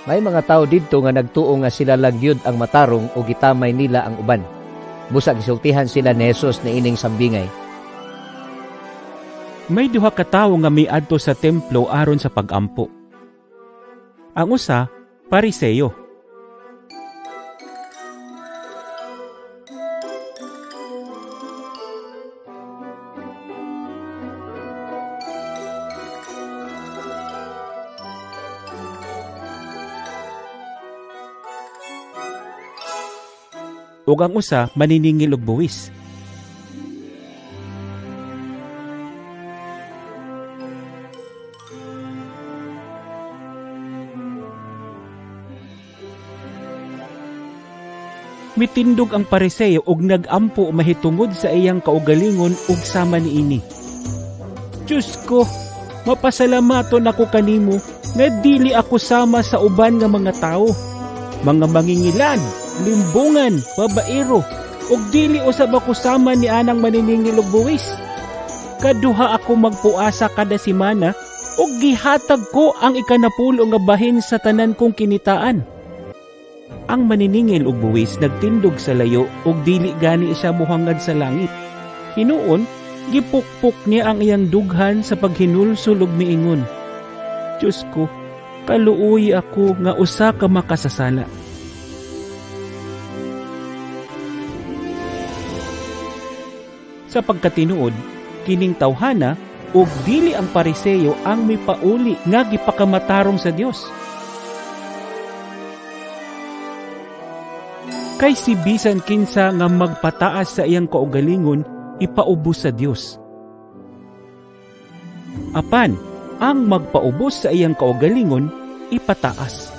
May mga tawo didto nga nagtuo nga sila lang gyud ang matarong ug gitamay nila ang uban. Busa gisultihan sila ni Jesus niining sambingay. May duha ka tawo nga miadto sa templo aron sa pagampo. Ang usa, Pariseo. Ug ang usa maniningil og buwis. Mitindog ang Pariseo ug nagampo mahitungod sa iyang kaugalingon ug sama niini. Diyos ko, mapasalamaton ako kanimo nga dili ako sama sa uban nga mga tawo, mga mangingilan, limbungan, babaero, ug dili usab ako sama ni anang maniningil og buwis. Kaduha ako magpuasa kada semana ug gihatag ko ang ikanapulo nga bahin sa tanan kong kinitaan. Ang maniningil og buwis nagtindog sa layo ug dili gani siya mohangad sa langit. Hinuon, gipukpok niya ang iyang dughan sa paghinulsol ug miingon, Diyos ko, kaluoy ako nga usa ka makasasala. Sa pagkatinuod, kining tawhana ug dili ang Pariseo ang mipauli nga gipakamatarong sa Dios. Kay si bisan kinsa nga magpataas sa iyang kaugalingon, ipaubos sa Dios. Apan, ang magpaubos sa iyang kaugalingon, ipataas.